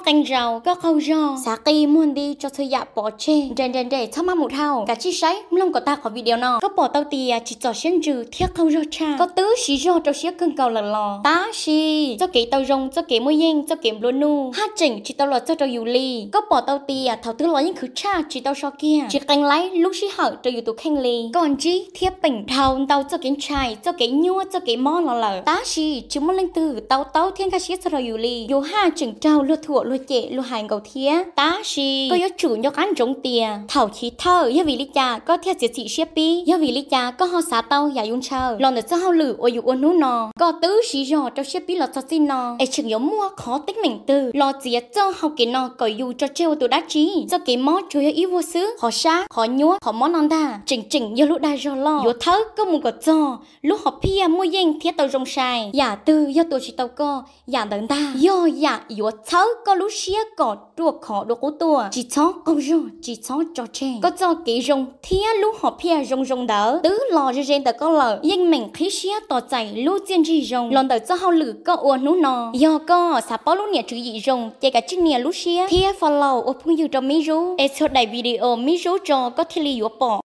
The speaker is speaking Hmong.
Qee zaus koj qaug zog, xav qi muag nti tso txhua yam pov tseg, nres nres nres txhob maj mus dhau. Kav tsij saib mloog kom tag qhov video no, koj pom tau tias tsis txom siab ntsws thiab qaug zog tshaj. Koj twb siv zog rau siab kawg nkaus lawm los, tab sis txoj kev tau zoo, txoj kev muaj yeej, txoj kev nplua nuj haj tseem tsis tau los txog rau yus li. Koj pom tau tias thaum twg los yeej khwv tshaj tsis tau so kiag, tsis qee laib lub sij hawm rau yus tus kheej li. Koj ntsib thiab peem dhau ntau txoj kev ntshai, txoj kev nyuaj, txoj kev mob los lawm, tab sis tsis muaj leej twg tau taub thiab nkag siab txog rau yus li. Yus haj tseem raug luag thuam luag cem luag hais nkaus thiab, tab sis koj yuav tsum nco qab ntsoov tias thaum chiv thawj yog vim li cas koj thiaj txiav txim siab pib, yog vim li cas koj ho xav tau yam yus ntshaw los ntawm txoj hauj lwm uas yus ua hnub no. Koj twb siv zog rau siab pib los txog txij no, es tseem yuav muaj qhov teeb meem twg los txiav txoj hau kev no kom yus tso tseg ua tus dab tsi? Txoj kev mob tsuas yog ib vuag xwb, qhov sab, qhov nyuaj, qhov mob no ntag tseem tseem yog lub dag zog loj yuav thawb koj mus kom txog lub hom phiaj muaj yeej thiab tau zoo sai. Yam twg yog tua tsis tau koj, yam ntawd ntag yog yam yuav txhawb koj lub siab kom ruaj khov dua qub tuaj. Tsis txhob qaug zog, tsis txhob tso tseg koj txoj kev zoo thiab lub hom phiaj zoo zoo ntawd twb los ze ze ntawm koj lawm. Yeej meem qhib siab tos txais lub txiaj ntsig zoo los ntawm txoj hauj lwm koj ua hnub no. Yog koj xav paub lub niam tswv yim zoo ces kav tsij nias lub siab thiab follow ua phooj ywg rau Mib Zub, es txhua daim video Mib Zub tso koj thiaj li yuav pom.